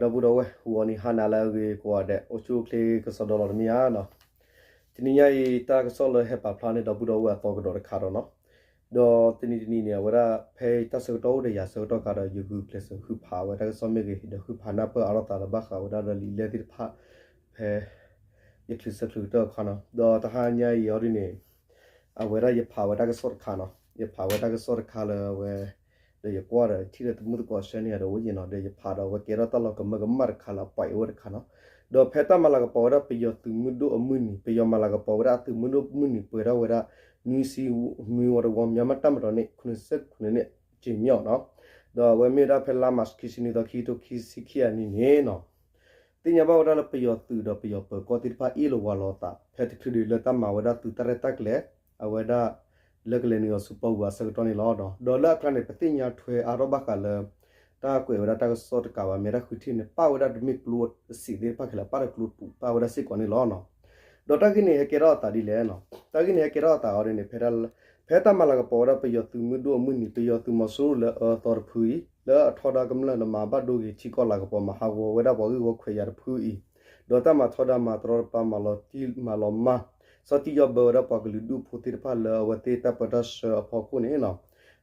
ဒီပုၢ်ဒီဝဲၢ် ဟူအီၤနံၤဟါနၤလၢအဂ့ၤကိးဂၤဒဲး အိၣ်ဆူၣ်အိၣ်ချ့ကစီဒီလီၤတမ့ၢ်ဧါနီၤ. တနံၤညါအံၤ တၢ်ကစီၣ်လၢဟဲပာ်ဖျါန့ၢ်ဒီပုၢ်ဒီဝဲၢ်အသီကဒီးတခါဒီးနီၤ, ဒီးတနံၤတနံၤန့ၣ် အဝဲဒၣ်ဖဲတၢ်ဆၢကတီၢ်အိၣ်ဒီးယၤဆၢကတီၢ်ခါဒီး ယဂုာ်ကျဲးစၢးဃုဖးဝဲတၢ်ကစီၣ်မ့ၢ်ဂ့ၤ ဒီးဃုဖးနၢ်ပၢၢ်အါထီၣ်သးဒီးဘၣ်ဃးဝဲဒၣ်ဒီးလံာ်လဲၢ်သ့ၣ်တဖၣ် ဖဲ ယချုးဆၢချုးကတၢၢ်အခါနီၤ. ဒီးတဟါညါအံၤအီၤဒ်န့ၣ် အဝဲဒၣ်ယဖးဝဲတၢ်ကစီၣ်တခါနီၤ, ယဖးဝဲတၢ်ကစီၣ်တခါလၢအဝဲ ဒီးယကွၢ်ဒီးထံၣ်လၢတမုၢ်သကိးဆှၢန့ၢ်ယၤဒီးအိၣ်ယံၤနီၤ, ဒီးယဖးဒီးအဝဲကဲထီၣ်တၢ်လီၤကမၢကမၣ်တခါလၢအပှဲၤအိၣ်ဝဲတခါနီၤ. ဒီးဖဲတၢ်မၤလၤကပီၤဝဲဒၣ်ပယီၤသုးမုၢ်ဒိၣ်အမုၢ်နံၤ, ပယီၤမၤလၤကပီၤဝဲဒၣ်အသုးမုၢ်ဒိၣ်မုၢ်နံၤ ပှဲၤထီၣ်ဝဲဒၣ် နွံဆံနွံဝီတဝီ မြန်မာ့တပ်မတော်န့ၣ် ခုနစ်ဆယ့်ခုနစ်နှစ် ကျင်းမြောက်နီၤ. ဒီးအဝဲမ့ၢ်ဝဲဒၣ်ဖဲလါမၢ်ၡး ခံဆံနွံသီ ခံကထိခံဆံခံအနံၤန့ၣ်နီၤ သ့ၣ်ညါဘၣ်ဝဲဒၣ်လၢပယီၤသုးဒီးပယီၤပၢၤကီၢ်သ့ၣ်တဖၣ်အ့ၣ်လိာ်ဝါလိာ်အသး ဖဲတချုးဒံးလၢတၢ်မၤဝဲဒၣ်သုးတၢ်ရဲၣ်တၢ်ကျဲၤ အဝဲဒၣ် လၢကလဲၤနုာ်အီၤဆူပီပူၤအဆၢကတီၢ်န့ၣ်လီၤ. ဒီးလၢအကျါန့ၣ် ပသ့ၣ်ညါထွဲအါထီၣ်ဘၣ်ဃးလၢ တၢ်ကွဲးဝဲဒၣ်တၢ်ကစီၣ်တကးဘၣ် မ့ၢ်တၢ်ဃုထံၣ်န့ၣ် ပၣ်ဝဲဒၣ်တမ့ၢ်ကျိအစ့းသ့ၣ်တဖၣ်ခဲလၢာ် ပၣ်ဒီးကျိတူာ်ပၣ်ဝဲဒၣ်စ့ၢ်ကီးန့ၣ်လီၤ. ဒီးတၢ်ဂ့ၢ်န့ၣ်ဟဲကဲထီၣ်အသးဒ်လဲၣ်နီၤ, တၢ်ဂ့ၢ်န့ၣ်ဟဲကဲထီၣ်အသးအီၤဒ်န့ၣ် ဖဲ ဖဲတၢ်မၤလၤကပီၤဝဲဒၣ်ပယီၤသုးမုၢ်ဒိၣ်အမုၢ်နံၤ ပယီၤသုးမီၤစိရိၤလၢအအၢသီတဖုအံၤ လၢအထီဒါကမျၢၢ်ဒီးမၤဘၣ်ဒိဂ့ၤထံကီၢ်လၤကပီၤ မၤဟးဂီၤဝဲဒၣ်ပှၤဂ့ၢ်ဝီခွဲးယာ်တဖုအံၤ ဒီးတၢ်မၤထီဒါမၤတရီတပါမၤလီၤတံၢ်မၤလီၤမၢ် စီၤတံၢ်ယီၢ်ဘၢဝဲဒၣ်ပှၤကလုာ်ဒူၣ်ဖိသ့ၣ်တဖၣ်လၢအဝဲသ့ၣ်တၢ်ပၢတၢ်ဆှၢအဖီခိၣ်န့ၣ်နီၤ,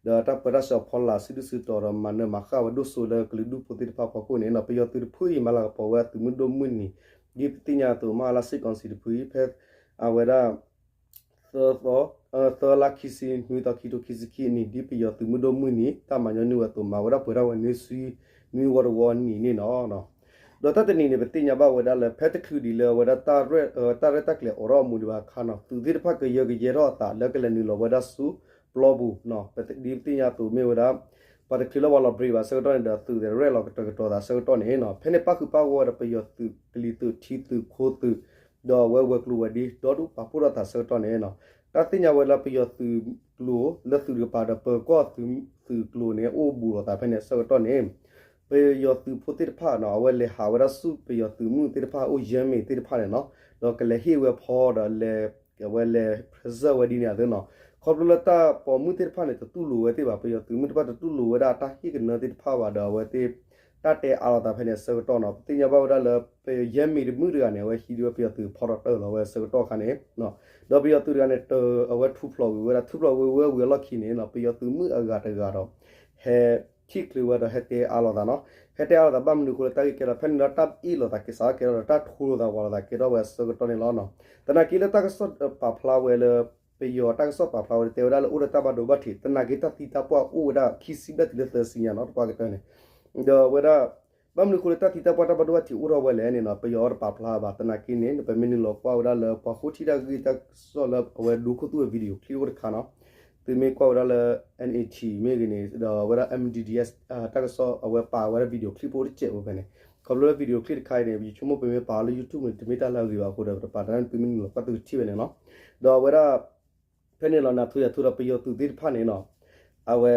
ဒီးတၢ်ပၢတၢ်ဆှၢအဖီလာ်စုဒုၣ်စုတီၤဒီးမၤနၢၤမၤဃၣ်ဝဲဒိၣ်စိလၢကလုာ်ဒူၣ်ဖိသ့ၣ်တဖၣ်အဖီခိၣ်န့ၣ်နီၤ ပယီၤသုးတဖုအံၤ မၤလၤကပီၤဝဲအသုးမုၢ်ဒိၣ်မုၢ်နံၤ ဒ်ပသ့ၣ်ညါအသိး မဟါလၢ စစ်ကောင်စီ တဖုအံၤ ဖဲ အဝဲဒၣ် သၢသီ သၢလါခံဆံနွံသီ ခံကထိခံဆံခံအနံၤ ဒ်ပယီၤသုးမုၢ်ဒိၣ်မုၢ်နံၤ တၢ်မၤညီနုၢ်ဝဲအသိး မၤဝဲဒၣ်ပှဲၤထီၣ်ဝဲနွံဆံနွံဝီတဝီအနံၤန့ၣ်နီၤ. ဒီးတၢ်တနံၤန့ၣ် ပသ့ၣ်ညါဘၣ်ဝဲဒၣ်လၢ ဖဲတချုးဒံးလၢအဝဲဒၣ် တၢ်ရဲၣ်တၢ်ကျဲၤအိးထီၣ်အမူးဒံးဘၣ်အခါနီၤ သုးသ့ၣ်တဖၣ်ကယၢကယဲထီၣ်အသးလၢကလဲၤနုာ်လီၤဝဲဒၣ်ဆူပျီပူၤနီၤ, ဒ်ပသ့ၣ်ညါအသိးမ့ၢ်ဝဲဒၣ် ပှၤတချုးလၢပှၤလီၤဘြ့းဘၣ်ဆၢကတီၢ်န့ၣ်ဒီး သုးသ့ၣ်ရဲၣ်လီၤကတၢၢ်ကတီၤသးဆၢကတီၢ်န့ၣ်နီၤ ဖဲန့ၣ်ပၣ်ဃုာ်ပၣ်ဂီၢ်ဝဲဒီးပယီၤသုးကလံၤသုးထံသုးခိသုး ဒီးအဝဲဝဲၤကျိၤဝဲၤဒ့ဒီဒူၣ်ပာ်ဖှိၣ်ထီၣ်သးဆၢကတီၢ်န့ၣ်နီၤ, တၢ်သ့ၣ်ညါဝဲလၢပယီၤသုးကျိၤ လၢသုးတကပၤဒီးပၢၤကီၢ်သုးကျိၤန့ၣ် အိၣ်ဘူးလိာ်သးဖဲန့ၣ်အဆၢကတီၢ်န့ၣ် ပယီၤသုးဖိသ့ၣ်တဖၣ်နီၤ အဝဲလဲၤဟးဝဲဒၣ်ဆူပယီၤသုးမုၢ်သ့ၣ်တဖၣ်အိၣ်ယဲၢ်မ့ၢ်သ့ၣ်တဖၣ်န့ၣ်နီၤ, ဒီးကလဲၤဟ့ၣ်ဝဲဖီဒီးလဲၤ အဝဲလဲၤ present ဝဲဒ်န့ၣ်အသိးနီၤ, ခီဖျိလၢတၢ်ပိာ်မုၣ်သ့ၣ်တဖၣ်န့ၣ် တတူၢ်လိာ်ဝဲသ့ၣ်ဘၣ် ပယီၤသုးမုၢ်တဖၣ်တတူၢ်လိာ်ဝဲဒၣ်တၢ်ဟ့ၣ်ကနၢသ့ၣ်တဖၣ်ဘၣ်ဒီးအဝဲသ့ၣ် တၢ်တဲအါလိာ်သးဖဲန့ၣ်အဆၢကတီၢ်နီၤ ပသ့ၣ်ညါဘၣ်ဝဲဒၣ်လၢ ပယီၤယဲၢ်မ့ၢ်တမုၣ်တဂၤန့ၣ် အဝဲဟံးဒံးဝဲပယီၤသုးဖီထီၣ်တၢၢ်လီၤဝဲအဆၢကတီၢ်အခါန့ၣ် ဒီးပယီၤသုးတဂၤန့ၣ် တၢ်အဝဲထူဖျိးကွံာ်ဝဲဒၣ် ထူဖျိးဝဲဝဲဝံၤအလီၢ်ခံန့ၣ်နီၤ ပယီၤသုးမုၢ်အဂၤတဂၤဒီး ဟဲထံၣ်ချုးဝဲဒီးဟဲတဲအါလိာ်သးနီၤ, ဟဲတဲအါလိာ်သးဘၣ်မနုၤအဃိလၢတၢ်ဂ့ၢ်ကဲထီၣ်ဖဲန့ၣ်ဒီးတၢ်အ့ၣ်လိာ်သးကဲစးကဲထီၣ်ဒီးတၢ်ထူလိာ်သးဝးလိာ်သးကဲထီၣ်ဝဲအဆၢကတီၢ်န့ၣ်လီၤနီၤ, သနာ်က့လၢတၢ်ကစီၣ်ပာ်ဖျါဝဲလၢ ပယီၤတၢ်ကစီၣ်ပာ်ဖျါဝဲတဲဝဲဒၣ်လၢအိၣ်ဒီးတၢ်ဘၣ်ဒိဘၣ်ထံး သနာ်က့တၢ်သံတၢ်ပှၢ်အိၣ်ဝဲဒၣ်ခံဆံဘျဲၣ်တုၤလၢသၢဆံညါနီၤ တပှၢ်ကတၢၢ်န့ၣ်, ဒီးဝဲဒၣ် ဘၣ်မနုၤအဃိလၢတၢ်သံတၢ်ပှၢ်တၢ်ဘၣ်ဒိဘၣ်ထံးအိၣ်ထီၣ်ဝဲလဲၣ်န့ၣ်နီၤ ပယီၤတပာ်ဖျါဘၣ် သနာ်က့န့ၣ် ပမ့ၢ်နုာ်လီၤကွၢ်ဝဲဒၣ်လၢပှၤဃိထံၣ်တၢ်ဂ့ၢ်တၢ်ကစီၣ်လၢအဝဲဒိခိၣ်သူၣ်ဝဲ video clip အိၣ်တခါနီၤ, သုမ့ၢ်ကွၢ်ဝဲဒၣ်လၢ NAT မ့ၢ်ဂ့ၤန့ၣ် ဒီးဝဲဒၣ် MDDS တၢ်ကစီၣ်အဝဲပာ်ဝဲဒၣ် video clip အိၣ်တစဲးဖိဖဲန့ၣ်, ခီဖျိလၢ video clip တခါအံၤန့ၣ် ယဆိကမိၣ်ပမ့ၢ်ပာ်အီၤလၢ YouTube န့ၣ် တမ့ၢ်တၢ်လၢအဂ့ၤဘၣ်အဃိဒီး ပတပာ်တၢ်န့ၣ် သုမ့ၢ်နုာ်လီၤကွၢ်သုကထံၣ်ဝဲန့ၣ်လီၤ, ဒီးအဝဲဒၣ် ဖဲန့ၣ်လီၤနၢ်ထူယၤထူဒီးပယီၤသုးသ့ၣ်တဖၣ်န့ၣ်နီၤ, အဝဲ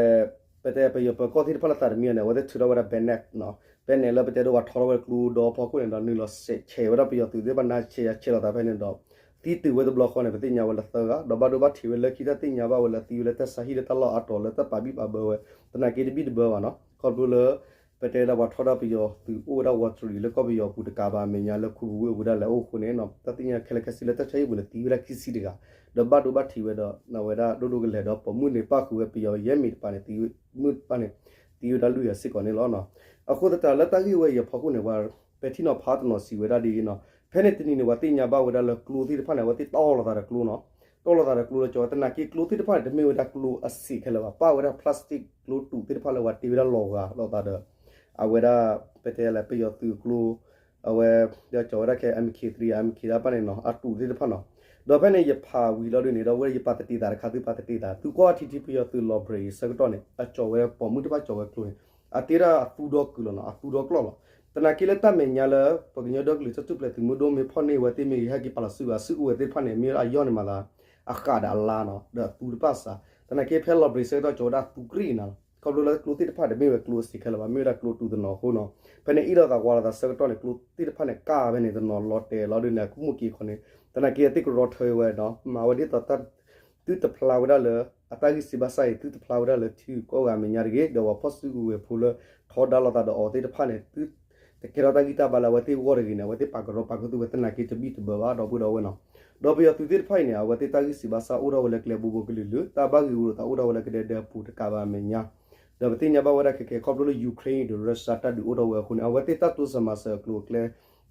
ပတဲပယီၤပၢၤကီၢ်သ့ၣ်တဖၣ်လၢသးတမံၤန့ၣ် အဝဲသ့ၣ်ထုးထီၣ်ဝဲဒၣ် banner နီၤ, banner လၢပတဲဒိပှၤထီထီၣ်ဝဲဒၣ်ကျိဒီဖီခိၣ်န့ၣ်ဒီး နုာ်လီၤဆဲးဆဲးဝဲဒၣ်ပယီၤသုးသ့ၣ်တဖၣ် နါဆဲးယၤဆဲးလိာ်သးဖဲန့ၣ်ဒီး သံတုၤဝဲတဘျီဃီန့ၣ် ပသ့ၣ်ညါဝဲလၢသၢဂၤ ဒီးဘၣ်ဒိဘၣ်ထံးဝဲလၢခံ တၢ်သ့ၣ်ညါဘၣ်ဝဲလၢသံဝဲလၢတၢ်ဆါဟံၣ်လၢတၢ်လီၢ်အါတီၤလၢတၢ်ပာ်ဘံၣ်ပာ်ဘၢဝဲ သနာ်က့တဘံၣ်တဘၢဘၣ်နီၤ, ခီဖျိလၢ ပတဲဒၣ်ပှၤထီဒါပယီၤသုးအိၣ်ဝဲဒၣ်ဝးတရံးလၢကီၢ်ပယီၤပူၤတကးဘၣ် အမဲာ်ညါလၢခူပူၤဝ့ၢ်အပူၤဒၣ်လဲာ်အိၣ်အဃိန့ၣ်နီၤ တၢ်သ့ၣ်ညါခဲလၢာ်ခဲဆ့လၢတၢ်ဆါဟံၣ်ပူၤန့ၣ် သံဝဲဒၣ်ခံဆံတဂၤ, ဒီးဘၣ်ဒိဘၣ်ထံးဝဲဒီး အဝဲဒၣ်ဒိၣ်ဒိၣ်ကလဲာ်ဒီးပိာ်မုၣ်န့ၣ်ပၣ်ဃုာ်ဝဲပယီၤယဲၢ်မ့ၢ်တပၤန့ၣ် သံဝဲ မုၣ်တပၤန့ၣ် သံဝဲဒၣ်လွံၢ်ဂၤစ့ၢ်ကီးန့ၣ်လီၤနီၤ, အဃိသတးလၢတၢ်ဂ့ၢ်ဝဲအံၤအဖီခိၣ်န့ၣ် ပှၤပဲာ်ထံနီၤဖးတနီၤစံးဝဲဒၣ်ဒ်အံၤနီၤ, ဖဲန့ၣ်တနံၤန့ၣ် ပှၤသ့ၣ်ညါဘၣ်ဝဲဒၣ်လၢကျိသ့ၣ်တဖၣ်န့ၣ် အဝဲသ့ၣ်တီၢ်လိာ်သးဒီးကျိနီၤ, တီၢ်လိာ်သးဒီးကျိလၢကၠီဝဲ သနာ်က့ကျိသ့ၣ်တဖၣ်န့ၣ် တမ့ၢ်ဝဲဒၣ်ကျိအစ့းခဲလၢာ်ဘၣ် ပၣ်ဝဲဒၣ် plastic ကျိတူးသ့ၣ်တဖၣ်လၢပှၤတ့ဝဲဒၣ်လီၤဂာ်လိာ်သးဒီး အဝဲဒၣ် ပတဲလၢပယီၤသုးအကျိ အဝဲ ဒီးကၠီဝဲဒၣ်ခဲ MK three အ MK တၢ်တဖၣ်န့ၣ်နီၤ အတူးသ့ၣ်တဖၣ်နီၤ, ဒီးဖဲန့ၣ်ယဖးဝံၤလီၤဒ်န့ၣ် ဒီးဝဲယပာ်သတ့ၣ်သးတခါ သုပာ်သတ့ၣ်သး သုကွၢ်ထံထံပယီၤသုးလီၤဘြ့းအံၤဆၢကတီၢ်န့ၣ် အကၠီဝဲပိာ်မုၣ်တဖၣ်ကၠီဝဲကျိန့ၣ် အတ့ဒၣ်အသူဒီကုာ်လီၤနီၤ အသူဒီကျီၢ်လီၤ, သနာ်က့လၢတၢ်မဲာ်ညါလၢ ပှၤကညီဒီကလုာ်တၢ်ထူၣ်ဖျဲးသုးမုၢ်ဒိၣ်မ့ၢ်ဖီၣ်န့ၢ်ဝဲသ့ၣ်မ့ၢ်ဂ့ၤ ဟဲက့ၤပာ်လီၤစုကဝဲၤ စုကဝဲၤသ့ၣ်တဖၣ်န့ၣ် မ့ၢ်ဝဲဒၣ်အယီၢ်န့ၣ်မၤသး အဃးဒီးအလါနီၤ ဒီးအသူတဖၣ်စး သနာ်က့ဖဲလီၤဘြ့းဆၢကတီၢ် ကၠီဝဲဒၣ်အသူကြ့ၢ်နၤလီၤ, ခီဖျိလၢကျိသ့ၣ်တဖၣ်န့ၣ် တမ့ၢ်ဝဲကျိအစ့းခဲလၢာ်ဘၣ် မ့ၢ်ဝဲဒၣ်ကျိတူးတနီၤအဃိနီၤ, ဖဲန့ၣ်အ့ၣ်လိာ်သးဝးလိာ်သးဆၢကတီၢ်န့ၣ် ကျိသ့ၣ်တဖၣ်န့ၣ် ကၣ်ဖဲန့ၣ်တနီၤလီၤတဲာ်လီၤဒ်န့ၣ် အကူမူၣ်က့ၤခီန့ၣ် သနာ်က့အသ့ၣ်ကရီထၢဝဲဒီး မၤဝဲဒ်သိး သုတဖျါဝဲဒၣ်လၢ အတၢ်ဂ့ၢ်စံးဘၣ်ဆၣ်အံၤ သုတဖျါဝဲဒၣ်လၢထံဂုၤကီၢ်ဂၤအမဲာ်ညါတဂ့ၤ ဒီးပှၤဖီၣ်စုကဝဲၤဖိလၢ ထီဒါလိာ်သးဒီးအီၤသ့ၣ်တဖၣ်န့ၣ် သု တကဲထီၣ်တၢ်ဂံၢ်တၢ်ဘါလၢအဝဲသ့ၣ်ဂီၢ်တဂ့ၤန့ၣ် အဝဲသ့ၣ်ပာ်ကရီပာ်ကသူၣ်ဝဲသနာ်က့တဘံၣ်တဘၢဘၣ် ဒီပုၢ်ဒီဝဲၢ်နီၤ. ဒီးပယီၤသုးသ့ၣ်တဖၣ်အံၤန့ၣ် အဝဲသ့ၣ်တၢ်ဂံၢ်စံးဘၣ်ဆၣ်အိၣ်ထီၣ်ဝဲလၢကျဲဘိဘိကလုာ်လုာ် တၢ်ဘၣ်ဂံာ်ဂူာ်လိာ်သးအိၣ်ထီၣ်ဝဲလၢကဒဲဒဲအပူၤတကးဘၣ်အမဲာ်ညါ ဒီးပသ့ၣ်ညါဘၣ်ဝဲဒၣ်ခဲကဲခီဖျိလၢ Ukraine ဒီး Russia တၢ်ဒုးအိၣ်ထီၣ်ဝဲအဃိန့ၣ် အဝဲသ့ၣ်တၢ်တိစၢၤမၤစၢၤအကျိၤအကျဲ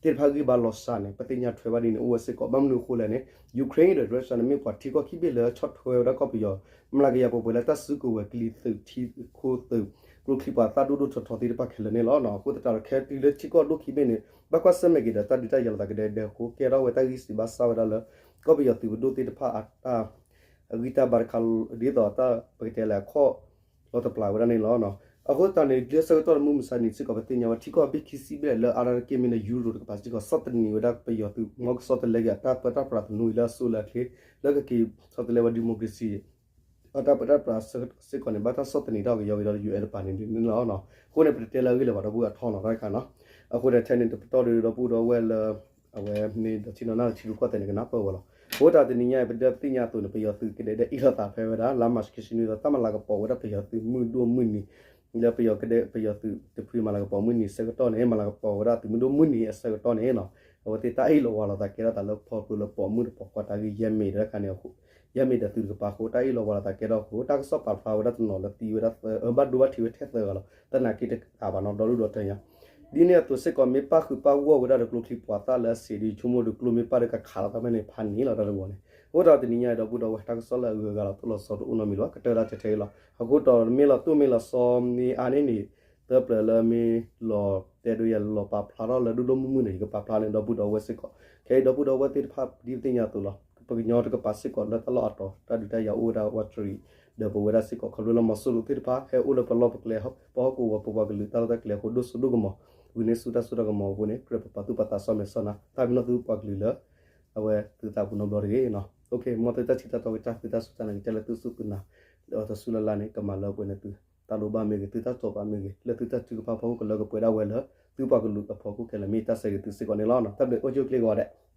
သ့ၣ်တဖၣ်ဂံၢ်ဘါလီၤစှၤန့ၣ် ပသ့ၣ်ညါထွဲဘၣ်ဒ်န့ၣ်အိၣ်ဝဲစ့ၢ်ကီး ဘၣ်မနုၤအဃိလဲၣ်န့ၣ် Ukraine ဒီး Russia န့ၣ်မ့ၢ်ပှၤထံကီၢ်ခံဘ့ၣ်လၢဆီၣ်ထွဲဝဲဒၣ်ကီၢ်ပယီၤ မျးကယၤပှဲၤပှဲၤလၢတၢ်စုကဝဲၤကလံၤသုးထံခိၣ်သုး ကျိချံပှၤသၣ်ဒိၣ်ဒိၣ်ထီထီသ့ၣ်တဖၣ်ခဲလၢာ်န့ၣ်လီၤ. အဃိသတးဒီးခဲတုၤလၢထံကီၢ်ဒိၣ်ခံဘ့ၣ်န့ၣ် ဘၣ်ကွၢ်ဆၢၣ်မဲာ်က့ၤဒီးတၢ်ဒုးတၢ်ယၤလိာ်သးကဒဲကဒဲအဃိ ကဲထီၣ်ဝဲတၢ်ဂံၢ်စံးဘၣ်ဆၣ်ဝဲဒၣ်လၢ ကီၢ်ပယီၤသုးပဒိၣ်သ့ၣ်တဖၣ်အတၢ် အဂံၢ်တၢ်ဘါတခါဒ်သိးတၢ်ပကတဲလၢအခီၣ်လီၤတပျၢ်ဝဲဒၣ်န့ၣ်လီၤ. အဃိသတးန့ၣ် ဒ်ဆၢကတီၢ်တမုၢ်မဆါနံၤစ့ၢ်ကီး ပသ့ၣ်ညါဝဲထံကီၢ်ဘ့ၣ်ခံဆံဘ့ၣ်လၢအါတက့ၢ်မ့ၢ်လၢ ယူရိတကပၤစ့ၢ်ကီး ဆီၣ်သနံးဝဲဒၣ်ပယီၤသုး မ်ကဆီတလဲက့ၤအတၢ်ပၢတၢ်ပြးသနူအံၤလၢအစိလၢအချ့ လၢကက့ၤဆီတလဲဝဲ democracy အတၢ်ပၢတၢ်ပြးစ့ၢ်ကီးန့ၣ် ဘၣ်တၢ်ဆီၣ်သနံးတၢ်ကယီက့ၤဒီး ယူၣ်အဲၣ်တပၤန့ၣ်ဒ်န့ၣ်လီၤ. အဃိန့ၣ် ပတတဲလၢအဂ့ၢ်လၢၤဘၣ် ဒီပုၢ်ဝဲၢ်အထီနီၤတၢ်တခါနီၤ. အဃိန့ၣ် ထဲန့ၣ်တပတီၢ်ဒီး ဒီပုၢ်ဒီဝဲၢ်လၢ အဝဲမ့ၢ်ဒီးထံနီၤနၢ်လၢထံရူၢ်ကီၢ်သဲးန့ၣ် ကနၢ်ပၢၢ်ဝဲလီၤ. အဃိသတးတနံၤညါအံၤ ပဒဲပသ့ၣ်ညါအသိးန့ၣ် ပယီၤသုးကဒဲဒဲအ့ၣ်လိာ်သးဖဲဝဲဒၣ် လါမၢ်ၡးခံဆံနွံသီ တၢ်မၤလၤကပီၤဝဲဒၣ်ပယီၤသုးမုၢ်ဒိၣ်မုၢ်နံၤ လၢပယီၤကဒဲ ပယီၤသုးတဖုမၤလၤကပီၤမုၢ်နံၤဆၢကတီၢ်န့ၣ် မၤလၤကပီၤဝဲဒၣ်သုးမုၢ်ဒိၣ်မုၢ်နံၤအဆၢကတီၢ်န့ၣ်နီၤ အဝဲသ့ၣ်တၢ်အ့ၣ်လိာ်ဝါလိာ်သးကဲထီၣ်သးလၢဖီကျိလၢပိာ်မုၣ်တပိာ်ခွါတၢ်ဂ့ၢ် ယဲၢ်မ့ၢ်ဒီးတခါန့ၣ်အဃိ ယဲၢ်မ့ၢ်ဒီးသုးတကပၤအဃိ တၢ်အ့ၣ်လိာ်ဝါလိာ်သးကဲထီၣ်အဃိ တၢ်ကစီၣ်ပာ်ဖျါဝဲဒၣ်တနီၤလၢသံဝဲဒၣ်သၢ အၢ ဘၣ်ဒိဘၣ်ထံးဝဲထဲသၢဂၤလီၤ သနာ်က့တကးဘၣ်နီၤ ဒီဒူၣ်ဒီထၢညါ ဒ်န့ၣ်အသိးစ့ၢ်ကီး မ့ၢ်ပၣ်ဃုာ်ပၣ်ဂီၢ်ဝဲဒၣ်ဒီးကျိချံပှၤသၣ်လၢအစံးဒ်ဆိကမိၣ်ဒီးကျိမ့ၢ်ပၣ်ဒီးကခးလီၤသးဖဲန့ၣ်ဖးန့ၣ်လီၤ တၢ်တဝီန့ၣ် အဃိသတးတနံၤညါအံၤ ဒီပုၢ်ဒီဝဲၢ် တၢ်ကစီၣ်လၢအဂုၤအဂၤလီၤ တိၢ်လီၤဆီတအိၣ်နီတမံၤလီၤ ကတၢၢ်ဒၣ်ထဲထဲအံၤလီၤ အဃိဒီးမ့ၢ်လီၤတိၢ်မ့ၢ်လီၤဆီမ့ၢ်အါန့ၢ်န့ၣ် သၢပျၢၤလၢမ့ၢ်လီၤတဲဒိယဲၢ်လီၤပာ်ဖျါထီၣ်လၢဒိၣ်ဒိၣ်မုၢ်မုၢ်န့ၣ် ယကပာ်ဖျါန့ၣ် ဒီပုၢ်ဒီဝဲၢ်စ့ၢ်ကီး ခဲအံၤဒီပုၢ်ဒီဝဲၢ်သ့ၣ်တဖၣ် ဒ်ပသ့ၣ်ညါအသိးလီၤ ပကညီတကပၤစ့ၢ်ကီးလၢတၢ်လီၢ်အတီၤ တၢ်ဒုးတၢ်ယၤအိၣ်ဝဲဒၣ်ဝးတရံး ဒီးပဝဲဒၣ်စ့ၢ်ကီး ခီဖျိလၢမီၤစိရိၤသ့ၣ်တဖၣ် ဟဲအိၣ်လၢပလီၢ်ပကျဲ ပဟီၣ်ကဝီၤပပှၤကလုာ်တၢ်လီၢ်တၢ်ကျဲအဃိ ဒိၣ်စိဒိၣ်ကမီၤ ဝံၤန့ၢ်ဆူၣ်တၢ်စိတၢ်ကမီၤအဃိန့ၣ် ကြၢးပပာ်သူၣ်ပာ်သးစီၣ်မဲာ်စီၣ်နါ သးပ့ၤနီၣ်သုပှၤကလုာ်လၢ အဝဲသုသးပူၤနီတဘျီတဂ့ၤနီၤ မ်သုတၢ်ထံၣ်တၢ်တီကစၢ် သုတၢ်စူၢ်တၢ်နာ်ကစၢ်လၢသုစူၢ်သုနာ် ဒီးတၢ်စူၢ်လၢ်လၢ်န့ၣ် ကမၤလၢပှဲၤန့ၢ်သု တၢ်လိၣ်ဘၣ်မ့ၢ်ဂ့ၤ သုတၢ်စီၣ်ဘၣ်မ့ၢ်ဂ့ၤ လၢသုတၢ်ထုကဖၣ်ဖီခိၣ်ကလၢကပှဲၤဒၣ်ဝဲလၢ သုပှၤကလုာ်အဖီခိၣ်ခဲလၢာ် မ့ၢ်တၢ်ဆၢဂ့ၤသုစ့ၢ်ကီးန့ၣ်လီၤ. တၢ်ဘျုးအိၣ်ဆူၣ်အိၣ်ချ့ကိးဂၤဒဲး